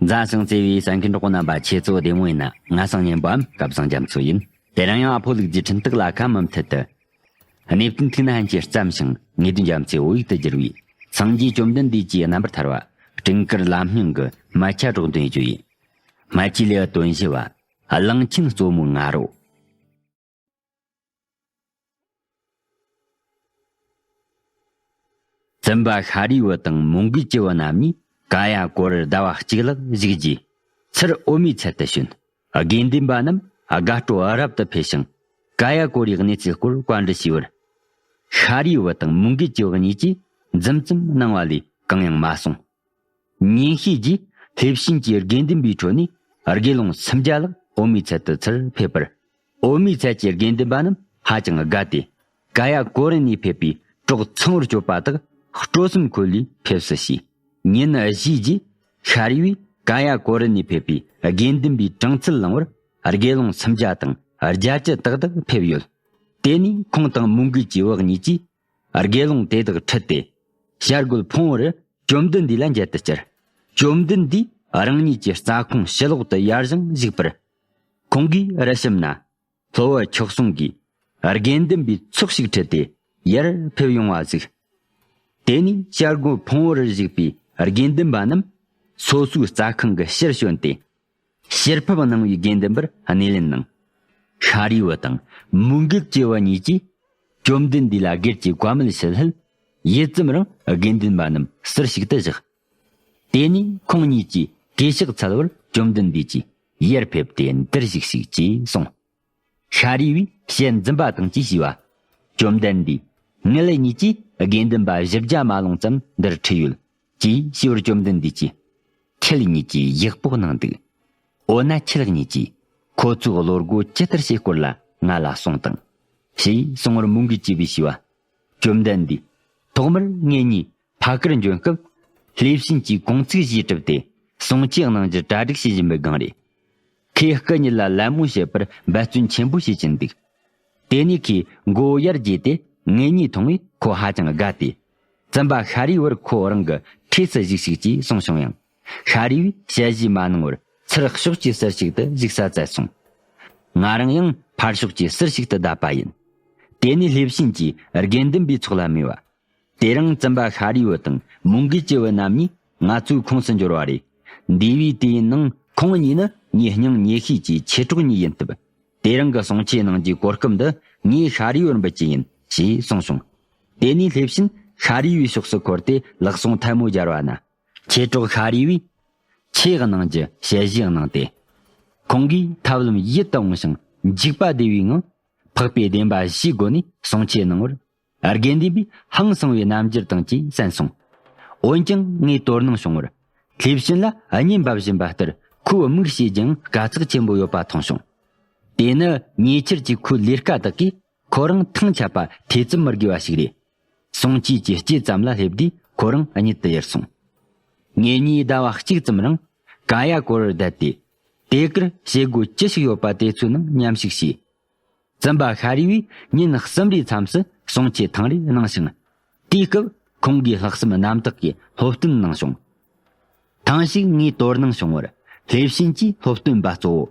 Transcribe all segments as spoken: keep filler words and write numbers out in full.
མཛའ་ཞིང་བརྩེ་བའི་གསན་མཁན་གྲོགས་པོ་རྣམ་པ། ཁྱེད་ཚོ་བདེ་མོ་ཡིན་ན། ང་སང་ཉན་པའམ་སྐལ་བཟང་རྒྱ་མཚོ་ཡིན། དེ་རིང་ཡང་ཨ་ཕོ་ལུག་རྫིའི་འཕྲིན་སྟེགས་ལ་ཁ་མུ་མཐུད་དུ། གནས་བརྟན་ཐུགས་ན་ཕན་ཆེར་བརྩམས་ཤིང་ངེས་དོན་རྒྱ་མཚོའི་བོད་ཡིག་ཏུ་བསྒྱུར་བའི་སངས་རྒྱས་བཅོམ་ལྡན་འདས་ཀྱི་རྣམ་པར་ཐར་བ། སྤྲིན་དཀར་ལམ་སྙིང་གི་མ་ཆ་སྒྲོག་འདོན་རྒྱུ་ཡིན། མ་ཆའི་ལེའུ་དོན་བཞི་བ། གླང་ཆེན་གཙོ་མོའི་ང་རོ། བཙུན་པ་ཤཱ་རིའི་བུ་དང་མོའུ་འགལ་གྱི་བུ་རྣམ་གཉིས་ཀ་ཡ་ཀོ་རར་ཟླ་བ་གཅིག་ལྷག་བཞུགས་རྗེས། ཚུར་འོ་མའི་ཚལ་དུ་བྱོན། དགེ་འདུན་པ་རྣམས་དགའ་སྤྲོ་རབ་ཏུ་འཕེལ་ཞིང་། ཀ་ཡ་ཀོ་རའི་གནས་ཚུལ་སྐོར་བཀའ་འདྲི་ཞུས་པར། ཤཱ་རིའི་བུ་དང་མོའུ་འགལ་གྱི་བུ་གཉིས་ཀྱིས་འཛུམ་ཙམ་གནང་བ་ལས་གང་ཡང་མ་གསུངས། ཉིན་ཤས་རྗེས་ལྷས་བྱིན་གྱིས་དགེ་འདུན་པའི་ཁྲོད་ནས་དགེ་སློང་སུམ་བརྒྱ་ལྷག་འོ་མའི་ཚལ་དུ་ཚུར་ཕེབས་པར། འོ་མའི་ཚལ་གྱི་དགེ་འདུན་པ་རྣམས་ཧ་ཅང་དགའ་སྟེ། ཀ་ཡ་ཀོ་རི་ནས་ཕེབས་པའི་གྲོགས་ཚང་བར་སྐྱོབ་པ་དག་སྤྲོ་སེམས་འཁོལ་ལས་ཕེབས་སུ་ཞུས། ཉིན་བཞིའི་རྗེས་ཤཱ་རིའི་བུས་ཀ་ཡ་ཀོ་རི་ནས་ཕེབས་པའི་དགེ་འདུན་པའི་གྲངས་ཚད་བླངས་པར། དགེ་སློང་སུམ་བརྒྱ་དང་བརྒྱད་ཅུ་ཏག་ཏག་ཕེབས་ཡོད། དེ་ནས་ཁོང་དང་མོའུ་འགལ་གྱི་བུ་གཉིས་ཀྱིས་དགེ་སློང་དེ་དག་ཁྲིད་དེ། བྱ་རྒོད་ཕུང་པོ་རུ་བཅོམ་ལྡན་འདས་ལ་མཇལ་དུ་བཅར། བཅོམ་ལྡན་འདས་རང་ཉིད་ཀྱི་རྩྭ་ཁོང་ཕྱི་ལོགས་དུ་ཡར་བཞེངས་བཞུགས་པར། ཁོང་གིས་རི་གཤམ་ན་ལྷོ་བ་ཁྱོག་སོང་གི་དགེ་འདུན་པའི་ཚོགས་ཤིག་ཁྲིད་དེ་ཡར་ཕེབས་ཡོང་བ་གཟིགས། དེ་ནས་བྱ་རྒོད་ཕུང་པོ་རུ་བཞུགས་པའི་དགེ་འདུན་པ་རྣམས་སོ་སོའི་རྩྭ་ཁང་གི་ཕྱིར་བྱོན་ཏེ། ཕྱིར་ཕེབས་གནང་བའི་དགེ་འདུན་པར་སྣེ་ལེན་གནང་། ཤཱ་རིའི་བུ་དང་མོའུ་འགལ་གྱི་བུ་གཉིས་ཀྱིས་བཅོམ་ལྡན་འདས་ལ་སྒེར་གྱི་བཀའ་མོལ་ཞུ་སླད། ཡུད་ཙམ་རིང་དགེ་འདུན་པ་རྣམས་ཟུར་ཞིག་ཏུ་བཞག། དེ་ནས་ཁོང་གཉིས་ཀྱིས་གུས་ཕྱག་འཚལ་བར་བཅོམ་ལྡན་འདས་ཀྱིས་ཡར་ཕེབས་ཏེ་འདིར་བཞུགས་ཤིག་ཅེས་གསུངས། ཤཱ་རིའི་བུས་ཞལ་འཛུམ་པ་དང་བཅས་ཞུས་པ། བཅོམ་ལྡན་འདས། ངེད་གཉིས་ཀྱིས་དགེ་འདུན་པ་བཞི་བརྒྱ་མ་ལོངས་ཙམ་འདིར་ཁྲིད་ཡོད། ཅེས་ཞུས་པར་བཅོམ་ལྡན་འདས་ཀྱིས། ཁྱེད་གཉིས་ཀྱིས་ཡག་པོ་གནང་འདུག། འོ་ན་ཁྱེད་གཉིས་ཀྱིས་ཁོ་ཚོའི་བློ་སྒོ་ཇི་ལྟར་ཕྱེ་སྐོར་ལ་ང་ལ་གསུངས་དང་། ཞེས་གསུང་བར་མོའུ་འགལ་གྱི་བུས་ཞུས་པ། བཅོམ་ལྡན་འདས། ཐོག་མར་ངེད་གཉིས་ཕ་གིར་འབྱོན་སྐབས། ལྷས་བྱིན་གྱིས་གུང་ཚིགས་བཞེས་གྲུབ་སྟེ་གསུང་ཆོས་གནང་རྒྱུར་གྲ་སྒྲིག་བྱེད་བཞིན་པའི་སྒང་རེད། ཁོས་སྐུ་ཉིད་ལ་ལད་མོ་བྱེད་པར་འབད་བརྩོན་ཆེན་པོ་བྱེད་ཀྱིན་འདུག། དེ་ནས་ཁོས་མགོ་བོ་ཡར་བགྱིས་ཏེ་ངེད་གཉིས་མཐོང་བས་ཁོ་ཧ་ཅང་དགའ་སྟེ། བཙུན་པ་ཤཱ་རིའི་བུར་ཁོ་རང་གི་འཁྲིས་སུ་བཞུགས་ཤིག་ཅེས་གསུངས་བྱུང་ཡང་། ཤཱ་རིའི་བུས་ཞལ་བཞེས་མ་གནང་བར་ཚུར་ཕྱོགས་ཀྱི་ཟུར་ཞིག་ཏུ་བཞུགས་ས་བཙལ་སོང་། ང་རང་ཡང་ཕར་ཕྱོགས་ཀྱི་ཟུར་ཞིག་ཏུ་བསྡད་པ་ཡིན། དེ་ནས་ལྷས་བྱིན་གྱིས་དགེ་འདུན་པའི་ཚོགས་ལ་སྨྲས་པ། དེ་རིང་བཙུན་པ་ཤཱ་རིའི་བུ་དང་མོའུ་འགལ་གྱི་བུ་རྣམ་གཉིས་ང་ཚོའི་ཁོངས་སུ་འབྱོར་བ་རེད། འདས་པའི་དུས་ཡུན་ནང་ཁོང་གཉིས་ནི་ངའི་སྙིང་ཉེ་ཤོས་ཀྱི་མཆེད་གྲོགས་གཉིས་ཡིན་སྟབས། དེ་རིང་གི་གསུང་ཆོས་གནང་རྒྱུའི་གོ་སྐབས་འདི་ངས་ཤཱ་རིའི་བུར་འབུལ་གྱི་ཡིན་ཞེས་གསུངས་བྱུང་། དེ་ནས་ལྷས་བྱིན་ཤཱ་རིའི་བུའི་ཕྱོགས་སུ་འཁོར་ཏེ་ལག་ཟུང་ཐལ་མོ་སྦྱར་བ་ན། མཆེད་གྲོགས་ཤཱ་རིའི་བུས་ཆོས་གནང་རྒྱུ་ཞལ་བཞེས་གནང་སྟེ། ཁོང་གིས་ཐབས་ལམ་ཡིད་དུ་འོང་ཞིང་འཇིགས་པ་བདེ་བའི་ངང་། འཕགས་པའི་བདེན་པ་བཞིའི་སྒོ་ནས་གསུང་ཆོས་གནང་བར། དགེ་འདུན་པས་ཧང་སངས་པའི་རྣམ་འགྱུར་དང་བཅས་གསན་སོང་། འོན་ཀྱང་ངས་དོ་སྣང་བྱུང་བར། ལྷས་བྱིན་ལ་གཉེན་འབབ་བཞིན་པ་ལྟར་ཁོའི་མིག་བྱས་ཀྱང་དཀའ་ཚེགས་ཆེན་པོ་ཡོད་པ་མཐོང་བྱུང་། དེ་ནི་ཉེ་ཆར་གྱི་ཁོའི་ལས་ཀ་དག་གིས་ཁོ་རང་ཐང་ཆད་པ་ཐེ་ཚོམ་མི་དགོས་པ་ཞིག་རེད། གསུང་ཆོས་ཀྱི་སྐྱེས་ཙམ་ལ་སླེབས་དུས་ཁོ་རང་གཉིད་དུ་ཡུར་སོང་། ངེད་གཉིས་ཟླ་བ་གཅིག་ཙམ་རིང་ཀ་ཡ་ཀོ་རར་བསྡད་དེ། དེ་གར་བྱེད་སྒོ་ཅི་ཞིག་ཡོད་པ་དེ་ཚོའི་ནང་མཉམ་ཞུགས་བྱས། བཙུན་པ་ཤཱ་རིའི་བུས་ཉིན་གསུམ་རེའི་མཚམས་སུ་གསུང་ཆོས་ཐེངས་རེ་གནང་ཞིང་། དེའི་སྐབས་ཁོང་གིས་ལྷག་བསམ་རྣམ་དག་གིས་སློབ་སྟོན་གནང་བྱུང་། ཐེངས་ཤིག་ངས་དོ་སྣང་བྱུང་བར་ལྷས་བྱིན་གྱིས་སློབ་སྟོན་པ་གཙོ་བོ་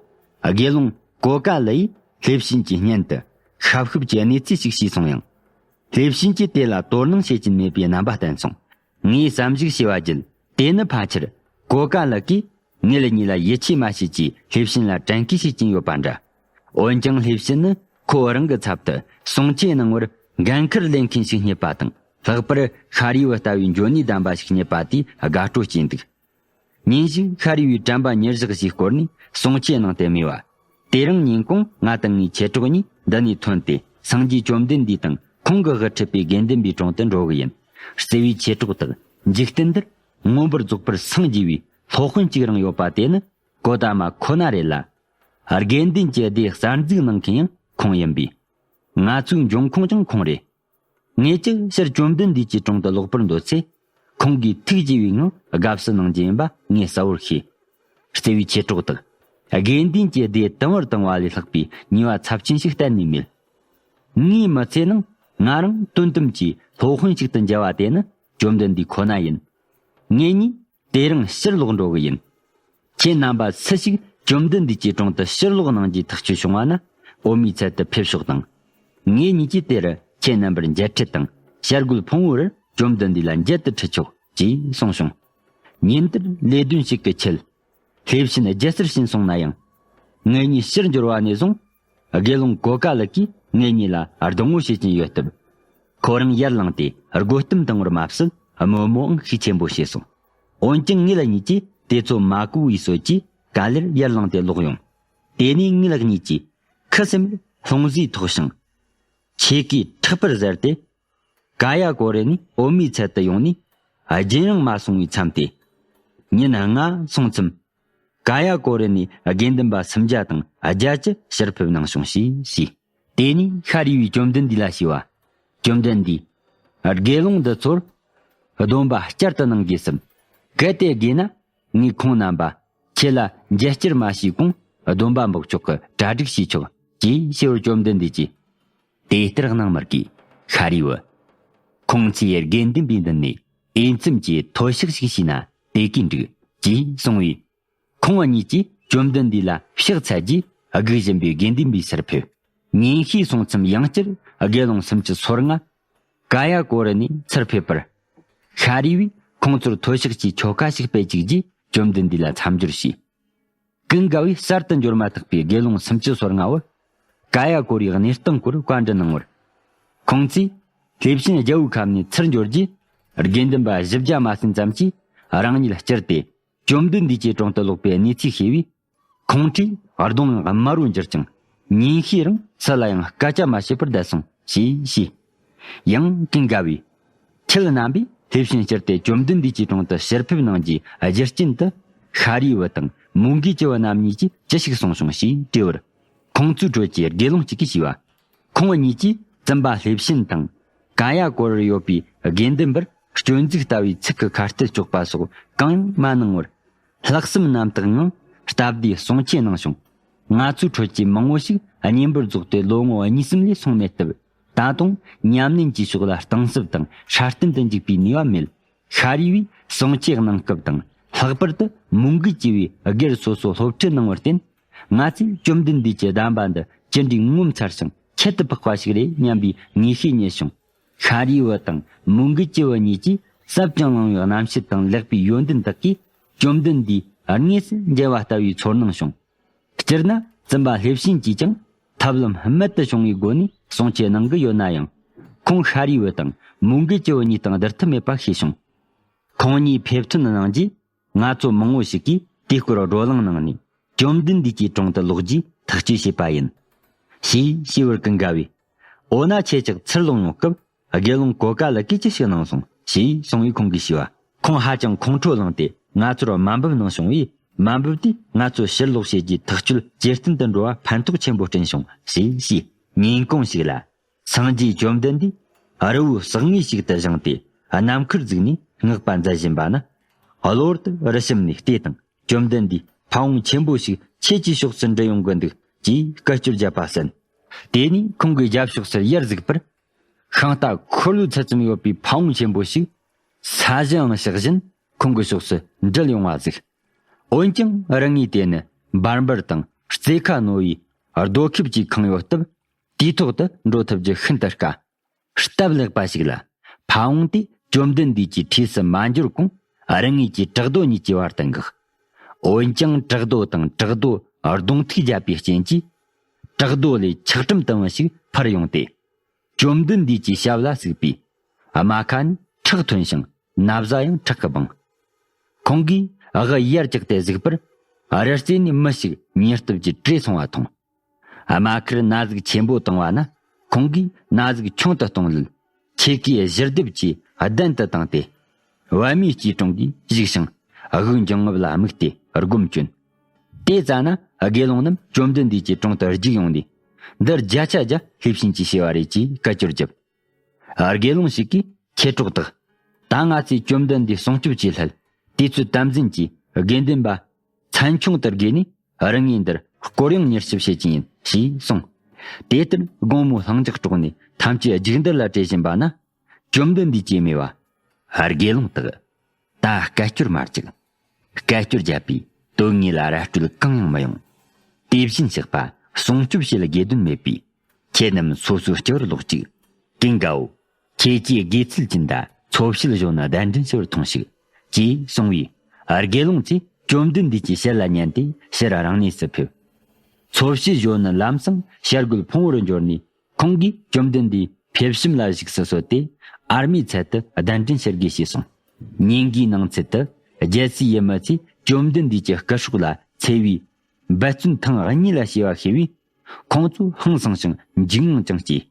དགེ་སློང་ཀོ་ཀ་ལི་ཡིས་ལྷས་བྱིན་གྱི་སྙན་དུ་ཤབ་ཤུབ་ཀྱི་གནས་ཚུལ་ཞིག་ཤེས་སོང་ཡང་། ལྷས་བྱིན་གྱིས་དེ་ལ་དོ་སྣང་བྱེད་ཀྱིན་མེད་པའི་རྣམ་པ་བསྟན་སོང་། ངས་བསམ་གཞིག་བྱས་པ་བརྒྱུད། དེ་ནི་ཕལ་ཆེར་ཀོ་ཀ་ལི་ཀས་ངེད་གཉིས་ལ་ཡིད་ཆེས་མ་བྱེད་ཅེས་ལྷས་བྱིན་ལ་དྲན་སྐུལ་བྱེད་ཀྱིན་ཡོད་པ་འདྲ། འོན་ཀྱང་ལྷས་བྱིན་ནི་ཁོ་རང་གི་ཚབ་ཏུ་གསུང་ཆོས་གནང་བར་འགན་ཁུར་ལེན་མཁན་ཞིག་རྙེད་པ་དང་། ལྷག་པར་ཤཱ་རིའི་བུ་ལྟ་བུའི་འཇོན་ནུས་ལྡན་པ་ཞིག་རྙེད་པ་དེས་དགའ་སྤྲོ་སྐྱེས་འདུག། ཉིན་ཞིག་ཤཱ་རིའི་བུས་དྲན་པ་ཉེར་བཞག་ཅིག་བསྐོར་ནས་གསུང་ཆོས་གནང་སྟེ་སྨྲས་པ། དེ་རིང་ཉིན་གུང་ང་དང་ངའི་མཆེད་གྲོགས་གཉིས་འདི་ནས་ཐོན་ཏེ་སངས་རྒྱས་བཅོམ་ལྡན་འདས་དང་ཁོང་གི་དབུ་ཁྲིད་པའི་དགེ་འདུན་པའི་དྲུང་དུ་འགྲོ་གི་ཡིན། བརྩེ་བའི་མཆེད་གྲོགས་དག། འཇིག་རྟེན་འདིར་མངོན་པར་རྫོགས་པར་སངས་རྒྱས་པའི་སློབ་དཔོན་གཅིག་རང་ཡོད་པ་དེ་ནི་གོ་ཏ་མ་ཁོ་ན་རེད་ལ། དགེ་འདུན་གྱི་སྡེ་གསར་འཛུགས་གནང་མཁན་ཡང་ཁོང་ཡིན་པས། ང་ཚོའི་འབྱུང་ཁུངས་ཀྱང་ཁོང་རེད། ངེད་ཀྱིས་ཕྱིར་བཅོམ་ལྡན་འདས་ཀྱི་དྲུང་དུ་ལོག་པར་འདོད་ཚེ། ཁོང་གིས་ཐུགས་དགྱེས་པའི་ངང་དགའ་བསུ་གནང་རྒྱུ་ཡིན་པ་ངས་གསལ་བོར་ཤེས། བརྩེ་བའི་མཆེད་གྲོགས་དག། དགེ་འདུན་གྱི་སྡེ་དུམ་བུར་བཏང་བ་ལས་ལྷག་པའི་ཉེས་པ་ཚབས་ཆེན་ཞིག་གཏན་ནས་མེད། ངའི་མི་ཚེ་ནང་ང་རང་དོན་དམ་གྱི་སློབ་དཔོན་ཞིག་ཏུ་འགྱུར་བ་དེ་ནི་བཅོམ་ལྡན་འདས་ཁོ་ན་ཡིན། ངེད་གཉིས་དེ་རིང་ཕྱིར་ལོག་འགྲོ་གི་ཡིན། ཁྱེད་རྣམ་པ་སུ་ཞིག་བཅོམ་ལྡན་འདས་ཀྱི་དྲུང་དུ་ཕྱིར་ལོག་གནང་རྒྱུའི་ཐག་གཅོད་བྱུང་བ་ན། འོད་མའི་ཚལ་དུ་ཕེབས་ཤོག་དང་། ངེད་གཉིས་ཀྱིས་དེར་ཁྱེད་རྣམ་པར་མཇལ་འཕྲད་དང་། བྱ་རྒོད་ཕུང་པོ་རུ་བཅོམ་ལྡན་འདས་ལ་མཇལ་དུ་ཁྲིད་ཆོག་ཅེས་གསུངས་བྱུང་། ཉིན་དེར་ལས་དོན་ཞིག་གི་ཆེད། ལྷས་བྱིན་རྒྱལ་སར་ཕྱིན་སོང་ན་ཡང་། ངེད་གཉིས་ཕྱིར་འབྱོར་བ་ནས་བཟུང་། དགེ་སློང་གོ་ཀ་ལ་གིས་ངེད་གཉིས་ལ་སྡུག་བསྔལ་བྱེད་ཀྱིན་ཡོད་སྟབས། ཁོ་རང་ཡར་ལངས་ཏེ་རྒོལ་གཏམ་བཏང་བར་མ་ཟད། དམོད་མོའང་ཤུགས་ཆེན་པོ་བྱས་སོང་། འོན་ཀྱང་ངེད་གཉིས་ཀྱིས་དེ་ཚོ་མ་གོ་བའི་སྲོལ་གྱིས་ག་ལེར་ཡར་ལངས་ཏེ་ལོག་ཡོང་། དེ་ནས་ངེད་གཉིས་ཀྱིས་ཁུ་སིམ་མེར་ལྷུང་བཟེད་ཐོགས་ཤིང་། ཆེ་གེ་མཁྲེགས་པར་གཟེར་ཏེ། ཀ་ཡ་ཀོ་རི་ནས་འོད་མའི་ཚལ་དུ་ཡོང་ནས་རྒྱུན་རིང་མ་སོང་བའི་མཚམས་ཏེ། ཉིན་ལྔ་སོང་ཙམ། ཀ་ཡ་ཀོ་རི་ནས་དགེ་འདུན་པ་སུམ་བརྒྱ་དང་བརྒྱད་ཅུ་ཕྱིར་ཕེབས་གནང་བྱུང་ཞེས་ཞུས། དེ་ནས་ཤཱ་རིའི་བུས་བཅོམ་ལྡན་འདས་ལ་ཞུས་པ། བཅོམ་ལྡན་འདས། དགེ་སློང་འདི་ཚོར་སྡོམ་པ་བསྐྱར་དུ་གནང་དགོས་སམ། གལ་ཏེ་དགོས་ན་ངས་ཁོང་རྣམ་པ་ཁྱེད་ལ་མཇལ་བསྐྱར་མ་བྱས་གོང་སྡོམ་པ་འབོགས་ཆོག་གི་གྲ་སྒྲིག་བྱས་ཆོག་ཅེས་ཞུ་བར་བཅོམ་ལྡན་འདས་ཀྱིས། དེ་ལྟར་གནང་མི་དགོས། ཤཱ་རིའི་བུ། ཁོང་ཚོས་དགེ་འདུན་པའི་མདུན་ནས་འོས་འཚམ་གྱི་མཐོལ་བཤགས་ཤིག་བྱས་ན་དེ་གས་འགྲིག་ཅེས་གསུངས་པས། ཁོང་གཉིས་ཀྱིས་བཅོམ་ལྡན་འདས་ལ་ཕྱག་འཚལ་རྗེས་སྒུག་བཞིན་པའི་དགེ་འདུན་པའི་སར་ཕེབས། ཉིན་ཤས་སོང་ཙམ་ཡང་བསྐྱར་དགེ་སློང་སུམ་ཅུ་སོ་ལྔ། ཀ་ཡ་ཀོ་རི་ནས་ཚུར་ཕེབས་པར། ཤཱ་རིའི་བུས་ཁོང་ཚོར་མཐོལ་བཤགས་ཀྱི་ཆོ་ག་ཞིག་སྤེལ་བཅུག་རྗེས་བཅོམ་ལྡན་འདས་ལ་མཚམས་སྦྱོར་བྱས། ཀུན་དགའ་བོས་གསར་དུ་འབྱོར་མ་ཐག་པའི་དགེ་སློང་སུམ་ཅུ་སོ་ལྔ་བོར། ཀ་ཡ་ཀོ་རིའི་གནས་སྟངས་སྐོར་བཀའ་འདྲི་གནང་བར། ཁོང་ཚོས། ལྷས་བྱིན་རྒྱལ་པོའི་ཁབ་ནས་ཚུར་འབྱོར་རྗེས། དགེ་འདུན་པ་བཞི་བརྒྱ་མ་ཟིན་ཙམ་གྱིས་རང་ཉིད་བསྐྱུར་ཏེ། བཅོམ་ལྡན་འདས་ཀྱི་དྲུང་དུ་ལོག་པའི་གནས་ཚུལ་ཤེས་པས། ཁོང་ཁྲོས་གདོང་དམར་པོར་འགྱུར་ཅིང་། ཉིན་ཤས་རིང་སུ་ལ་ཡང་སྐད་ཆ་མ་བཤད་པར་བསྡད་སོང་ཞེས་ཞུས། ཡང་ཀུན་དགའ་བོས། ཁྱེད་རྣམ་པས་ལྷས་བྱིན་བསྐྱུར་ཏེ་བཅོམ་ལྡན་འདས་ཀྱི་དྲུང་དུ་ཕྱིར་ཕེབས་གནང་རྒྱུའི་རྒྱུ་རྐྱེན་དུ། ཤཱ་རིའི་བུ་དང་མོའུ་འགལ་གྱི་བུ་རྣམ་གཉིས་ཀྱིས་ཅི་ཞིག་གསུངས་བྱུང་ཞེས་དྲིས་པར། ཁོང་ཚོའི་ཁྲོད་ཀྱི་དགེ་སློང་གཅིག་གིས་ཞུས་པ། ཁོང་གཉིས་ཀྱིས་བཙུན་པ་ལྷས་བྱིན་དང་། ཀ་ཡ་ཀོ་རར་ཡོད་པའི་དགེ་འདུན་པར་སྤྱོད་འཇུག་ལྟ་བུའི་ཚིག་གི་ཁ་གཏད་གཅོག་པ་སོགས་གང་ཡང་མ་གནང་བར། ལྷག་བསམ་རྣམ་དག་ངང་སྟབས་བདེའི་གསུང་ཆོས་གནང་བྱུང་། ང་ཚོའི་ཁྲོད་ཀྱི་མང་བོ་ཞིག་གཉེན་པོར་རྫོགས་ཏེ་ལོ་ངོ་གཉིས་གསུམ་ལས་སོང་མེད་སྟབས། ད་དུང་ཉམས་ལེན་གྱི་ཕྱོགས་ལ་གཏིང་ཟབ་དང་སྲ་བརྟན་དུ་འཇུག་པའི་ནུས་པ་མེད། ཤཱ་རིའི་བུས་གསུང་ཆོས་གནང་སྐབས་དང་། ལྷག་པར་དུ་མོའུ་འགལ་གྱི་བུས་སྒེར་སོ་སོ་སློབ་ཁྲིད་གནང་བར་བརྟེན། ང་ཚོས་བཅོམ་ལྡན་འདས་ཀྱི་གདམས་པ་འདི་ཅི་འདྲའི་ངོ་མཚར་ཞིང་ཁྱད་དུ་འཕགས་པ་ཞིག་རེད་སྙམ་པའི་ངེས་ཤེས་རྙེད་བྱུང་། ཤཱ་རིའི་བུ་དང་མོའུ་འགལ་གྱི་བུ་གཉིས་ཀྱིས་ཟབ་ཅིང་བླང་བའི་རྣམ་བཤད་དང་ལེགས་པའི་ཡོན་ཏན་དག་གིས་བཅོམ་ལྡན་འདས་དངོས་སུ་མཇལ་བ་ལྟ་བུའི་ཚོར་སྣང་བྱུང་། སྤྱིར་ན་བཙུན་པ་ལྷས་བྱིན་གྱིས་ཀྱང་ཐབས་ལམ་རྨད་དུ་བྱུང་བའི་སྒོ་ནས་གསུང་ཆོས་གནང་གི་ཡོད་ན་ཡང་། ཁོང་ཤཱ་རིའི་བུ་དང་མོའུ་འགལ་གྱི་བུ་གཉིས་དང་བསྡུར་ཐབས་མེད་པ་ཤེས་བྱུང་། ཁོང་གཉིས་ཕེབས་ཐོན་གནང་རྗེས། ང་ཚོ་མང་བོ་ཞིག་གིས་དེའི་སྐོར་བགྲོ་གླེང་གནང་ནས་བཅོམ་ལྡན་འདས་ཀྱི་དྲུང་དུ་ལོག་རྒྱུའི་ཐག་གཅོད་བྱས་པ་ཡིན། ཞེས་ཞུས་པར་ཀུན་དགའ་བོས། འོ་ན་ཁྱེད་ཅག་ཚུར་ལོག་ཡོང་སྐབས་དགེ་སློང་གོ་ཀ་ལ་གིས་ཅི་ཞིག་གནང་སོང་ཞེས་གསུངས་པས་ཁོང་གིས་ཞུས་པ། ཁོང་ཧ་ཅང་ཁོང་ཁྲོ་ལངས་ཏེ་ང་ཚོར་དམའ་འབེབས་གནང་བྱུང་བས། དམའ་འབེབས་དེས་ང་ཚོ་ཕྱིར་ལོག་བྱེད་རྒྱུའི་ཐག་གཅོད་ཇེ་བརྟན་དུ་འགྲོ་བར་ཕན་ཐོགས་ཆེན་པོ་བསྐྲུན་བྱུང་ཞེས་ཞུས། ཉིན་གུང་ཞིག་ལ། སངས་རྒྱས་བཅོམ་ལྡན་འདས་རི་བོའི་ཟག་མེད་ཞིག་ཏུ་བཞེངས་ཏེ་གནམ་ཁར་བརྫིགས་ནས་བསྔགས་པ་མཛད་བཞིན་པ་ན། གློ་བུར་དུ་རི་གཤམ་ནས་ལྟས་དང་བཅོམ་ལྡན་འདས་ཕ་བོང་ཆེན་པོ་ཞིག་ཁྱེད་ཀྱི་ཕྱོགས་སུ་འགྲུལ་ཡོང་གི་འདུག་ཅེས་སྐད་ཅོར་བརྒྱབ་པ་གསན། དེ་ནས་ཁོང་གི་རྒྱབ་ཕྱོགས་སུ་ཡར་གཟིགས་པར། ཤིང་རྟ་འཁོར་ལོའི་ཚད་ཙམ་ཡོད་པའི་ཕ་བོང་ཆེན་པོ་ཞིག་ས་གཞིའང་གཤེགས་བཞིན་ཁོང་གི་ཕྱོགས་སུ་འགྲུལ་ཡོང་བ་གཟིགས། འོན་ཀྱང་རི་ངོས་དེ་ནི་འབར་འབར་དང་རྩེ་ཁ་རྣོ་བའི་རྡོ་ཁེབས་ཀྱིས་ཁེངས་ཡོད་སྟབས། དེའི་ཐོག་ཏུ་འགྲོ་ཐུབ་རྒྱུ་ཤིན་ཏུ་དཀའ། སྟབས་ལེགས་པ་ཞིག་ལ། ཕ་བོང་དེ་བཅོམ་ལྡན་འདས་ཀྱི་འཁྲིས་སུ་མ་འབྱོར་གོང་། རི་ངོས་ཀྱི་བྲག་རྡོ་གཉིས་ཀྱི་བར་དུ་འགགས། འོན་ཀྱང་བྲག་རྡོ་དང་བྲག་རྡོ་གདོང་ཐུག་བརྒྱབ་པའི་རྐྱེན་གྱིས། བྲག་རྡོ་ལས་ཆག་གྲུམ་ལྟ་བུ་ཞིག་འཕུར་ཡོང་སྟེ། བཅོམ་ལྡན་འདས་ཀྱི་ཞབས་ལ་ཟུག་པས། རྨ་ཁ་ནས་ཁྲག་ཐོན་ཞིང་ན་བཟའ་ཡང་ཁྲག་གིས་སྦངས། ཁོང་གིས་དབུ་ཡར་བཀྱགས་ཏེ་གཟིགས་པར། རི་རྩེ་ནས་མི་ཞིག་ཉེན་སྟབས་ཀྱིས་བྲོས་སོང་བ་མཐོང་། རྨ་ཁར་ན་ཟུག་ཆེན་པོ་བཏང་བ་ན། ཁོང་གིས་ན་ཟུག་ཆུང་དུ་གཏོང་ལུགས། ཆེ་གེའི་གཞུ་རྡེབ་ཀྱིས་གདན་དུ་བཏིང་སྟེ། པདྨའི་སྐྱིལ་ཀྲུང་གིས་བཞུགས་ཤིང་། དབུགས་འབྱིན་རྔུབ་ལ་དམིགས་ཏེ་སྒོམ་བསྐྱོན། དེ་ཙ་ན་དགེ་སློང་རྣམས་བཅོམ་ལྡན་འདས་ཀྱི་དྲུང་དུ་རྒྱུགས་ཡོང་ནས། འདི་བརྒྱ་ཆ་བརྒྱ་ལྷས་བྱིན་གྱིས་བྱས་པ་རེད་ཅེས་སྐད་ཅོར་བརྒྱབ། དགེ་སློང་ཞིག་གིས་ཁྱེད་གྲོགས་དག། ད་ང་ཚོས་བཅོམ་ལྡན་འདས་སྲུང་སྐྱོབ་ཀྱི་སླད། དུས་ཚོད་དམ་འཛིན་གྱིས་དགེ་འདུན་པ་ཚན་ཆུང་དུ་བགོས་ནས་རི་ངོས་འདིར་སྐོར་གཡེང་མྱུལ་ཞིབ་བྱེད་ཀྱི་ཡིན་ཞེས་གསུངས། དེ་ལྟར་དགོང་མོའི་ལྷིང་འཇགས་དཀྲོགས་ནས་ཐམས་ཅད་རྒྱུག་འདུར་ལ་བྲོས་བཞིན་པ་ན། བཅོམ་ལྡན་འདས་ཀྱིས་སྨྲས་པ། དགེ་སློང་དག། ད་སྐད་ཅོར་མ་རྒྱག། སྐད་ཅོར་བརྒྱབ་པས་ དོན་དངོས་ལ་ར་སྤྲོད་གང་ཡང་མི་ཡོང་། དེ་བཞིན་གཤེགས་པ་སྲུང་སྐྱོབ་བྱེད་དགོས་དོན་མེད་པས། ཁྱེད་རྣམས་སོ་སོའི་སྤྱི་བོར་ལོག་ཅིག། ཀུན་དགའ་བོ། ཁྱེད་ཀྱིས་དགེ་ཚུལ་ཅན་དང་འཚོ་བྱེད་གཞོན་ནུ་གདན་འདྲེན་ཞུ་བར་ཐོངས་ཤིག། ཅེས་གསུངས་པས། དགེ་སློང་ཚོས་བཅོམ་ལྡན་འདས་ཀྱི་ཞལ་ལ་ཉན་ཏེ་ཕྱིར་རང་གནས་སུ་ཕེབས། འཚོ་བྱེད་གཞོན་ནུ་ལམ་སང་བྱ་རྒོད་ཕུང་བོ་རུ་འབྱོར་ནས། ཁོང་གིས་བཅོམ་ལྡན་འདས་ཕེབས་ཤུལ་ལ་བཞུགས་སུ་གསོལ་ཏེ། ཨར་མའི་ཚལ་དུ་གདན་འདྲེན་ཞུ་དགོས་ཞེས་གསུངས། ཉིན་འགའི་ནང་ཚུད་དུ། རྒྱལ་སྲས་ཡུམ་མི་ཚོས་བཅོམ་ལྡན་འདས་ཀྱི་སྐུ་སྲོག་ལ་འཚེ་བའི་འབད་བརྩོན་ཐེངས་གཉིས་ལ་བྱས་པ་ཤེས་པས། ཁོང་ཚོ་ཧང་སངས་ཤིང་འཇིགས་དངངས་ཀྱང་སྐྱེས།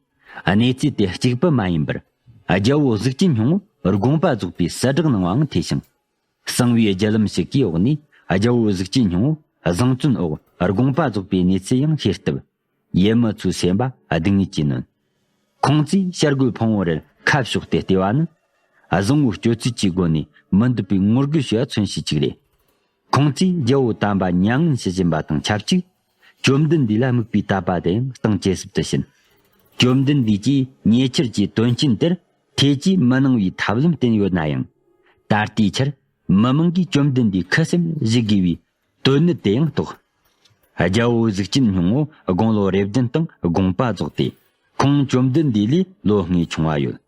གནས་ཚུལ་དེ་གཅིག་པུ་མ་ཡིན་པར། རྒྱལ་པོ་གཟུགས་ཅན་སྙིང་པོས་དགོངས་པ་རྫོགས་པའི་གསལ་བསྒྲགས་གནང་བའང་ཐོས་ཤིང་། གསང་བའི་རྒྱུ་ལམ་ཞིག་གི་འོག་ནས་རྒྱལ་པོ་གཟུགས་ཅན་སྙིང་པོ་བཟང་བཙོན་འོག་དགོངས་པ་རྫོགས་པའི་གནས་ཚུལ་ཡང་ཤེས་སྟབས། ཡུམ་མི་ཚོའི་སེམས་པ་སྡུག་བསྔལ་གྱིས་ནོན། ཁོང་ཚོས་བྱ་རྒོད་ཕུང་བོ་རུ་ཁ་ཕྱོགས་ཏེ་བལྟས་པ་ནི། བཟང་བོའི་སྤྱོད་ཚུལ་གྱི་སྒོ་ནས་མི་འདོད་པའི་ངོ་རྒོལ་བྱས་པ་མཚོན་བྱེད་ཅིག་རེད། ཁོང་ཚོས་རྒྱལ་པོ་དམ་པ་མྱ་ངན་ཞུ་བཞིན་པ་དང་ཆབས་ཅིག། བཅོམ་ལྡན་འདས་ལ་དམིགས་པའི་དད་པ་དེ་ཡང་གཏིང་ཇེ་ཟབ་ཏུ་ཕྱིན། བཅོམ་ལྡན་འདས་ཀྱིས་ཉེ་ཆར་གྱི་དོན་རྐྱེན་དེར་ཐེ་ཇུས་མི་གནང་བའི་ཐབས་ལམ་བསྟན་ཡོད་ན་ཡང་། ད་ལྟའི་ཆར་མི་མང་གིས་བཅོམ་ལྡན་འདས་ཁུ་སིམ་བཞེས་དགོས་པའི་དོན་གནད་དེ་ཡང་རྟོགས། རྒྱལ་པོ་གཟུགས་ཅན་སྙིང་པོ་དགུང་ལོ་རེ་བདུན་དང་དགོངས་པ་རྫོགས་ཏེ། ཁོང་བཅོམ་ལྡན་འདས་ལས་ལོ་ལྔའི་ཆུང་བ་ཡོད།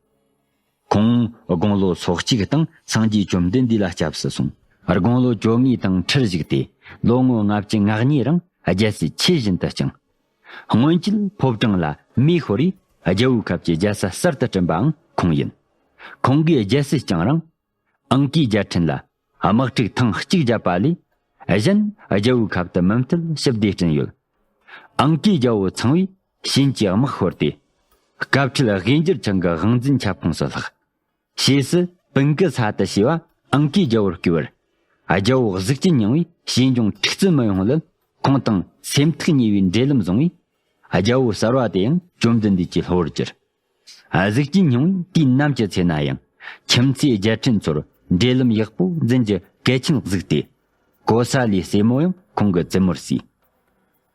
ཁོང་དགུང་ལོ་སོ་གཅིག་སྟེང་སངས་རྒྱས་བཅོམ་ལྡན་འདས་ལ་སྐྱབས་སུ་སོང་། དགུང་ལོ་བཅོ་ལྔའི་སྟེང་ཁྲིར་བཞུགས་ཏེ། ལོ་ངོ་ལྔ་བཅུ་ང་གཉིས་རིང་རྒྱལ་སྲིད་ཆོས་བཞིན་དུ་བསྐྱངས། སྔོན་ཆད་ཕོ་བྲང་ལ་མེ་ཤོར་བས་རྒྱལ་པོའི་ཁབ་ཀྱི་རྒྱལ་ས་གསར་དུ་བསྐྲུན་པའང་ཁོང་ཡིན། ཁོང་གིས་རྒྱལ་སྲིད་བསྐྱངས་རིང་། ཨང་ཀའི་རྒྱལ་ཕྲན་ལ་དམག་འཁྲུག་ཐེངས་གཅིག་བརྒྱབ་པ་ལས། གཞན་རྒྱལ་པོའི་ཁབ་ཏུ་མུ་མཐུད་ཞི་བདེ་བསྐྲུན་ཡོད། ཨང་ཀའི་རྒྱལ་པོ་ཚངས་པས་ཞིན་གྱི་དམག་ཤོར་ཏེ། སྐབས་འཕྲལ་དབྱིན་འགྱུར་ཆང་གི་དབང་འཛིན་ཁྱབ་ཁོངས་སུ་ལྷག། ཕྱིས་སུ་པིན་ཀི་ས་ཏི་ཞེས་པ་ཨང་ཀའི་རྒྱལ་པོར་བསྐོས་པར། རྒྱལ་པོ་གཟུགས་ཅན་སྙིང་པོས་ཞིན་ལྗོངས་འཁྲུག་རྩོད་མི་ཡོང་ལུགས་ཁོང་དང་སེམས་ཐག་ཉེ་བའི་འབྲེལ་ལམ་བཟུང་བས། རྒྱལ་པོ་གསར་བ་དེ་ཡང་བཅོམ་ལྡན་འདས་ཀྱི་སློབ་པར་གྱུར། གཟུགས་ཅན་སྙིང་པོས་དུས་ནམ་གྱི་ཚེ་ན་ཡང་ཁྱིམ་མཚེས་རྒྱལ་ཕྲན་ཚོར་འབྲེལ་ལམ་ཡག་པོ་འཛིན་རྒྱུ་གལ་ཆེན་གཟིགས་ཏེ། ཀོ་ས་ལའི་སྲས་མོ་ཡང་ཁོང་གི་བཙུན་མོར་བསུས།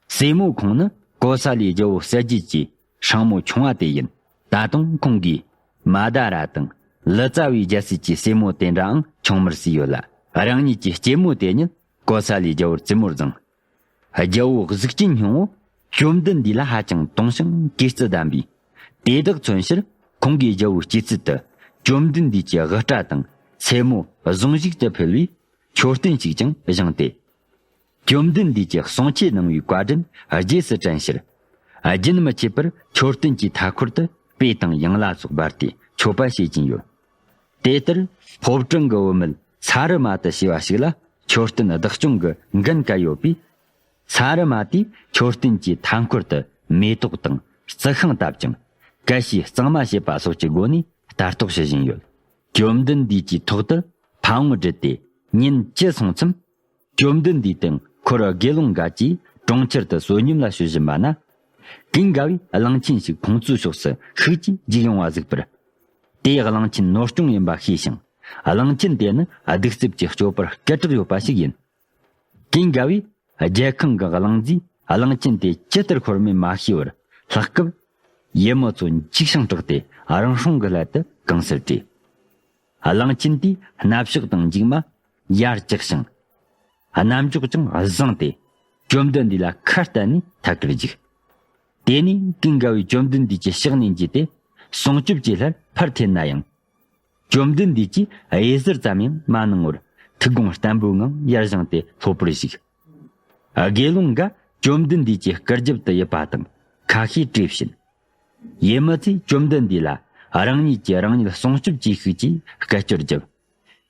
སྲས་མོ་ཁོང་ནི་ཀོ་ས་ལའི་རྒྱལ་པོ་གསལ་རྒྱལ་གྱི་སྲིང་མོ་ཆུང་བ་དེ་ཡིན། ད་དུང་ཁོང་གིས་མ་དཱ་ར་དང་ལི་ཙ་བའི་རྒྱལ་སྲིད་ཀྱི་སྲས་མོ་དེ་འདྲའང་ཆུང་མར་བསུས་ཡོད་ལ། རང་ཉིད་ཀྱི་སྐྱེས་མོ་དེ་ཉིད་ཀོ་ས་ལའི་རྒྱལ་པོར་བཙུན་མོར་བཟུང་། རྒྱལ་པོ་གཟུགས་ཅན་སྙིང་པོ་བཅོམ་ལྡན་འདས་ལ་ཧ་ཅང་དུང་ཞིང་གུས་བརྩི་ལྡན་པས། དེ་དག་མཚོན་ཕྱིར་ཁོང་གིས་རྒྱལ་པོའི་སྐྱེས་ཚུལ་དུ་བཅོམ་ལྡན་འདས་ཀྱི་དབུ་སྐྲ་དང་སེན་མོ་ཟུང་ཞིག་ཏུ་ཕུལ་བའི་མཆོད་རྟེན་ཞིག་ཀྱང་བཞེངས་ཏེ། བཅོམ་ལྡན་འདས་ཀྱི་གསུང་ཆོས་གནང་བའི་བཀའ་དྲིན་རྗེས་སུ་དྲན་ཕྱིར། རྒྱུན་མི་ཆད་པར་མཆོད་རྟེན་གྱི་མཐའ་འཁོར་དུ་སྤོས་དང་ཡང་ལ་སོགས་སྦར་ཏེ་མཆོད་པ་བྱེད་ཀྱིན་ཡོད། དེ་ལྟར་ཕོ་བྲང་གི་བུད་མེད་ས་རི་མ་ཏི་ཞེས་པ་ཞིག་ལ་མཆོད་རྟེན་བདག་སྐྱོང་གི་འགན་བཀལ་ཡོད་པས། ས་རི་མ་ཏིས་མཆོད་རྟེན་གྱི་མཐའ་འཁོར་དུ་མེ་ཏོག་དང་རྩི་ཤིང་བཏབ་ཅིང་། གད་ཕྱིས་གཙང་མ་བྱེད་པ་སོགས་ཀྱི་སྒོ་ནས་ལྟ་རྟོག་བྱེད་བཞིན་ཡོད། བཅོམ་ལྡན་འདས་ཀྱིས་ཐོག་ཏུ་ཕ་བོང་བསྒྲིལ་ཏེ་ཉིན་བཅུ་སོང་མཚམས། བཅོམ་ལྡན་འདས་དང་འཁོར་དགེ་སློང་འགའ་བཅས་གྲོང་ཁྱེར་དུ་བསོད་སྙོམས་ལ་བྱོན་བཞིན་པ་ན། ཀུན་དགའ་བོས་གླང་ཆེན་ཞིག་ཁོང་ཚོའི་ཕྱོགས་སུ་ཤུགས་ཀྱིས་རྒྱུག་ཡོང་བ་གཟིགས་པར། དེ་གླང་ཆེན་ནོར་སྐྱོང་ཡིན་པ་ཤེས་ཤིང་། གླང་ཆེན་དེ་ནི་གདུག་རྩུབ་ཀྱི་སྤྱོད་པར་སྐད་གྲགས་ཡོད་པ་ཞིག་ཡིན། ཀུན་དགའ་བོས་རྒྱལ་ཁང་གི་གླང་རྫས་གླང་ཆེན་དེ་ཇི་ལྟར་ཤོར་མིན་མ་ཤེས་པར་ལྷག་སྐབས། ཡུལ་མི་ཚོ་འཇིགས་ཤིང་སྐྲག་སྟེ་རང་སྲུང་གི་སླད་དུ་གང་སར་བྲོས། གླང་ཆེན་དེས་སྣ་ཕྱོགས་དང་མཇུག་མ་ཡར་བཀྱགས་ཤིང་། རྣ་མཆོག་ཀྱང་བཟུང་སྟེ། བཅོམ་ལྡན་འདས་ལ་ཁ་གཏད་ནས་ཐད་ཀར་རྒྱུག། དེ་ནས་ཀུན་དགའ་བོས་བཅོམ་ལྡན་འདས་ཀྱི་ཕྱག་ནས་འཇུས་ཏེ་སྲུང་སྐྱོབ་ཀྱི་སླད་ཕར་འཐེན་ན་ཡང་། བཅོམ་ལྡན་འདས་ཀྱིས་དབྱེ་ཟུར་ཙམ་ཡང་མ་གནང་བར་ཐུགས་དགོངས་བརྟན་པོའི་ངང་ཡར་བཞེངས་ཏེ་སློབ་པར་གཞུག། དགེ་སློང་འགའ་བཅོམ་ལྡན་འདས་ཀྱི་སྐུ་རྒྱབ་ཏུ་ཡིབ་པ་དང་ཁ་ཤས་བྲོས་ཕྱིན། ཡུལ་མི་ཚོས་བཅོམ་ལྡན་འདས་ལ་རང་ཉིད་ཀྱིས་རང་ཉིད་སྲུང་སྐྱོབ་བྱེད་ཤུགས་ཀྱིས་སྐད་ཅོར་བརྒྱབ།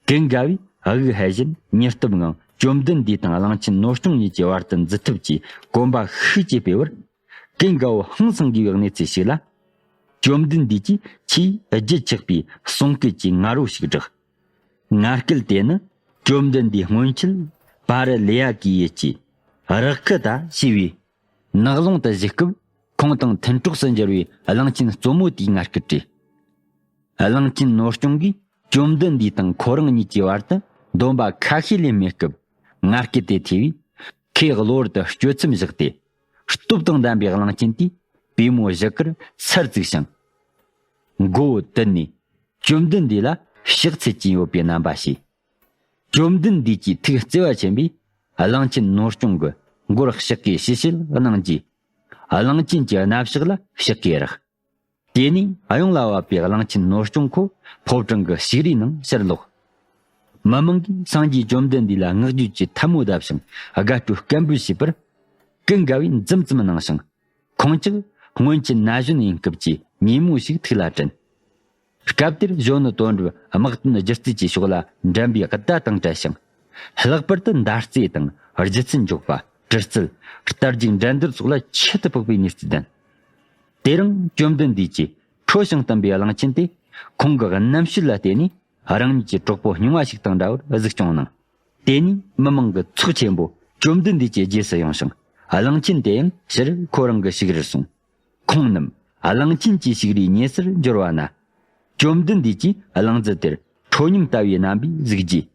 ཀུན་དགའ་བོས་དབུགས་ཧལ་བཞིན་མྱུར་སྟོབས་ངང་བཅོམ་ལྡན་འདས་དང་གླང་ཆེན་ནོར་སྐྱོང་གཉིས་ཀྱི་བར་དུ་འཛུལ་ཐབས་ཀྱི་གོམ་པ་ཤུགས་ཀྱིས་སྤོས་པར། ཀུན་དགའ་བོ་ཧང་སངས་དགོས་པའི་གནས་ཚུལ་ཞིག་ལ། བཅོམ་ལྡན་འདས་ཀྱིས་ཆེས་བརྗིད་ཆགས་པའི་གསུང་སྐད་ཀྱི་ང་རོ་ཞིག་བསྒྲགས། ངར་སྐད་དེ་ནི་བཅོམ་ལྡན་འདས་སྔོན་ཆད་པཱ་རུ་ལེ་ཡ་གི་ཡུལ་གྱི་རག་ཁུ་ཏ་ཞེས་པའི་ནགས་ཀློང་དུ་བཞུགས་སྐབས། ཁོང་དང་མཐུན་གྲོགས་སུ་འགྱུར་བའི་གླང་ཆེན་གཙོ་མོ་དེའི་ངར་སྐད་རེད། གླང་ཆེན་ནོར་སྐྱོང་གིས་བཅོམ་ལྡན་འདས་དང་ཁོ་རང་གཉིས་ཀྱི་བར་དུ་འདོམས་པ་ཁ་ཤས་ལས་མེད་སྐབས། ངར་སྐད་དེ་ཐོས་པས། ཁོས་གློ་བུར་དུ་གཅོད་མཚམས་བཞག་སྟེ། སྟོབས་དང་ལྡན་པའི་གླང་ཆེན་དེས་པུས་མོ་བཞི་ཀར་སར་བཙུགས་ཤིང་། མགོ་བོ་དུད་ནས་བཅོམ་ལྡན་འདས་ལ་ཕྱག་འཚལ་གྱིན་ཡོད་པའི་རྣམ་པ་བྱས། བཅོམ་ལྡན་འདས་ཀྱི་ཐུགས་བརྩེ་བ་ཆེན་པོས། གླང་ཆེན་ནོར་སྐྱོང་གི་མགོར་ཕྱག་གི་ཞུ་བྱེད་གནང་རྗེས། གླང་ཆེན་གྱི་སྣ་ཕྱག་ལ་ཕྱག་གིས་རེག་དེ་ནས་གཡོན་ལ་བབས་པའི་གླང་ཆེན་ནོར་སྐྱོང་ཁོ་ཕོ་བྲང་གི་ཞིག་རའི་ནང་ཕྱིར་ལོག་མི་མང་གིས་སངས་རྒྱས་བཅོམ་ལྡན་འདས་ལ་བསྔགས་བརྗོད་ཀྱི་ཐལ་མོ་བརྡབས་ཤིང་དགའ་སྤྲོའི་སྐད་འབོད་བྱས་པར། ཀུན་དགའ་བོས་འཛུམ་ཙམ་གནང་ཞིང་། ཁོང་ཅག་སྔོན་ཆད་ན་གཞོན་ཡིན་སྐབས་ཀྱི་ཉིན་མོ་ཞིག་ཐུགས་ལ་དྲན། སྐབས་དེར་གཞོན་ནུ་དོན་གྲུབ་དམག་དོན་སྒྱུ་རྩལ་གྱི་ཕྱོགས་ལ་འགྲན་པའི་བརྡ་དང་བྲལ་ཞིང་། ལྷག་པར་དུ་མདའ་རྩེད་དང་སྒྱུ་རྩལ་འཇོག་པ། གྲི་རྩལ། རྟ་རྒྱུག་འགྲན་བསྡུར་སོགས་ལ་ཁྱད་དུ་འཕགས་པའི་ནུས་རྩལ་ལྡན། དེ་རིང་བཅོམ་ལྡན་འདས་ཀྱིས་ཁྲོ་ཞིང་བསྟིམ་པའི་གླང་ཆེན་དེ་ཁོང་གི་རྣམ་དཔྱོད་ལ་བརྟེན་ནས་རང་ཉིད་ཀྱི་གྲོགས་པོ་རྙིང་བ་ཞིག་དང་འདྲ་བར་གཟིགས་སྐྱོང་གནང་། དེ་ནས་མི་མང་གི་ཚོགས་ཆེན་པོ་བཅོམ་ལྡན་འདས་ཀྱི་རྗེས་སུ་ཡོང་ཞིང་། གླང་ཆེན་དེ་ཡང་ཕྱིར་ཁོ་རང་གི་ཞིག་རར་སོང་། ཁོང་རྣམས་གླང་ཆེན་གྱི་ཞིག་རའི་ཉེ་སར་འབྱོར་བ་ན། བཅོམ་ལྡན་འདས་ཀྱིས་གླང་རྫི་དེར་ཁྲོ་སྙོམས་ལྟ་བུའི་རྣམ་པས་གཟིགས་རྗེས།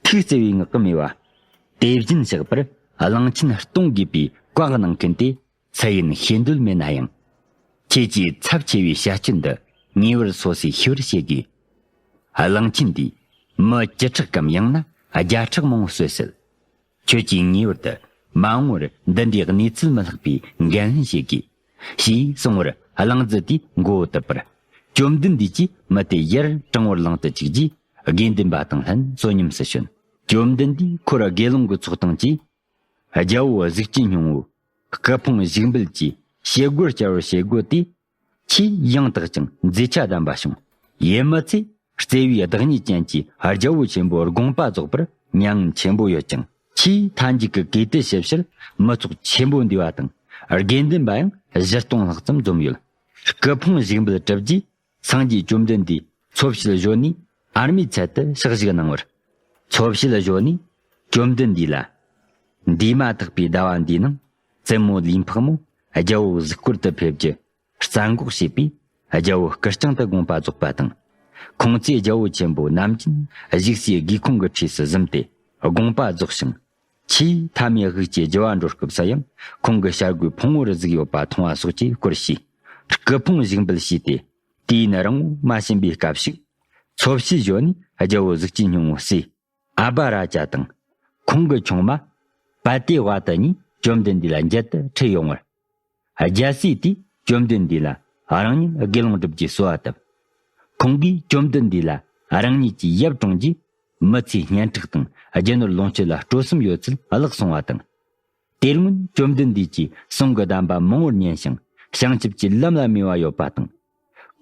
ཐུགས་བརྩེ་བའི་ངག་གིས་སྨྲས་པ། དེ་བཞིན་གཤེགས་པར་གླང་ཆེན་གཏོང་དགོས་པའི་བཀའ་གནང་མཁན་དེ། ཚུལ་ཡིན་ཤེས་འདོད་མེད་ན་ཡང་། ཁྱེད་ཀྱིས་ཚབས་ཆེ་བའི་བྱ་སྤྱོད་འདི་ཉེ་བར་སོ་སོས་ཤེས་པར་བྱེད་དགོས། གླང་ཆེན་འདིས་མི་བཅུ་ཕྲག་གམ་ཡང་ན་བརྒྱ་ཕྲག་མང་བོ་གསོད་སྲིད། ཁྱོད་ཀྱིས་ངེས་པར་དུ་མ་འོངས་པར་འདི་འདྲའི་གནས་ཚུལ་མི་ལྷག་པའི་འགན་ལེན་བྱེད་དགོས། ཞེས་གསུངས་པར་གླང་རྫི་དེས་མགོ་བོ་དུད་པར། བཅོམ་ལྡན་འདས་ཀྱིས་མི་དེ་ཡར་དྲང་བོར་ལངས་དུ་བཅུག་རྗེས། དགེ་འདུན་པ་དང་ལྷན་བསོད་སྙོམས་སུ་བྱོན། བཅོམ་ལྡན་འདས་འཁོར་དགེ་སློང་གི་ཚོགས་དང་བཅས། རྒྱལ་པོ་གཟུགས་ཅན་སྙིང་པོ། སྐུ་ཕུང་བཞུགས་འབུལ་གྱི་བྱེད་སྒོར་བཅར་བར་བྱེད་སྒོ་དེ། ཆེས་ཡང་དག་ཅིང་མཛེས་ཆ་ལྡན་པ་བྱུང་། ཡུལ་མི་ཚོས་བརྩེ་བའི་བདག་ཉིད་ཅན་གྱི་རྒྱལ་པོ་ཆེན་པོར་དགོངས་པ་རྫོགས་པར་མྱ་ངན་ཆེན་པོ་ཡོད་ཅིང་། ཆེས་མཐའ་མཇུག་གི་གུས་བཏུད་ཞུ་ཕྱིར་མི་ཚོགས་ཆེན་པོ་འདུས་པ་དང་། དགེ་འདུན་པ་ཡང་བཞི་སྟོང་ལྷག་ཙམ་འཛོམས་ཡོད། སྐུ་ཕུང་བཞུགས་འབུལ་གྲུབ་རྗེས། སངས་རྒྱས་བཅོམ་ལྡན་འདས་འཚོ་བྱེད་གཞོན་ནུས་ཨར་མའི་ཚལ་དུ་ཕྱག་ཞིག་གནང་བར། འཚོ་བྱེད་གཞོན་ནུས་བཅོམ་ལྡན་འདས་ལ། འདས་མ་ཐག་པའི་ཟླ་བ་འདིའི་ནང་བཙུན་མོ་ལུས་འཕགས་མོ་རྒྱལ་པོའི་གཟུགས་སྐུར་དུ་ཕེབས་རྒྱུ་རྩ་འགོག་བྱས་པས། རྒྱལ་པོ་སྐུ་རྐྱང་དུ་དགོངས་པ་རྫོགས་པ་དང་། ཁོང་ཚོས་རྒྱལ་པོ་ཆེན་པོ་ནམ་རྒྱུན་བཞུགས་སའི་སྒེའུ་ཁུང་གི་འཁྲིས་སུ་གཟིམས་ཏེ་དགོངས་པ་རྫོགས་ཤིང་། ཆེས་མཐའ་མའི་དབུགས་ཀྱི་རྒྱུ་བ་འགྲོ་སྐབས་སུ་ཡང་ཁོང་གི་བྱ་རྒོད་ཕུང་བོར་གཟིགས་ཡོད་པ་མཐོང་བ་སོགས་ཀྱིས་སྐོར་ཞུས། སྐུ་ཕུང་བཞུགས་འབུལ་བྱས་ཏེ། དུས་ཡུན་རིང་བོ་མ་ཕྱིན་པའི་སྐབས་ཤིག་འཚོ་བྱེད་གཞོན་ནུས་རྒྱལ་པོ་གཟུགས་ཅན་སྙིང་པོའི་སྲས་ཨ་བ་ར་ཅ་དང་། ཁོང་གི་ཆུང་མ་པ་ཏེ་ཝ་ཏི་གཉིས་བཅོམ་ལྡན་འདས་ལ་མཇལ་དུ་ཁྲིད་ཡོང་བར། རྒྱལ་སྲས་དེས་བཅོམ་ལྡན་འདས་ལ་རང་ཉིད་དགེ་སློང་སྒྲུབ་རྒྱུའི་གསོལ་བ་བཏབ། ཁོང་གིས་བཅོམ་ལྡན་འདས་ལ་རང་ཉིད་ཀྱི་ཡབ་གྲོངས་རྗེས། མི་ཚེའི་སྙན་གྲགས་དང་རྒྱུ་ནོར་ལོངས་སྤྱོད་ལ་སྤྲོ་སེམས་ཡོད་ཚུལ་བརླག་སོང་བ་དང་། དེ་སྔོན་བཅོམ་ལྡན་འདས་ཀྱིས་གསུང་གི་གདམས་པ་མང་བོར་ཉན་ཞིང་བྱང་ཆུབ་ཀྱི་ལམ་ལ་མོས་པ་ཡོད་པ་དང་།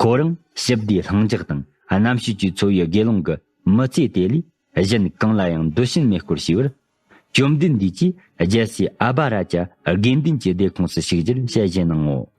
ཁོ་རང་ཞི་བདེའི་ལྷིང་འཇགས་དང་རྣམ་དཔྱོད་ཀྱིས་འཚོ་བའི་དགེ་སློང་གི་མི་ཚེ་དེ་ལས་གཞན་གང་ལ་ཡང་འདོད་ཞེན་མེད་སྐོར་ཞུས་པར། བཅོམ་ལྡན་འདས་ཀྱིས་རྒྱལ་སྲས་ཨ་བ་ར་ཅ་དགེ་འདུན་གྱི་སྡེ་ཁོངས་སུ་ཞུགས་རྒྱུར་ཞལ་བཞེས་གནང་ངོ་།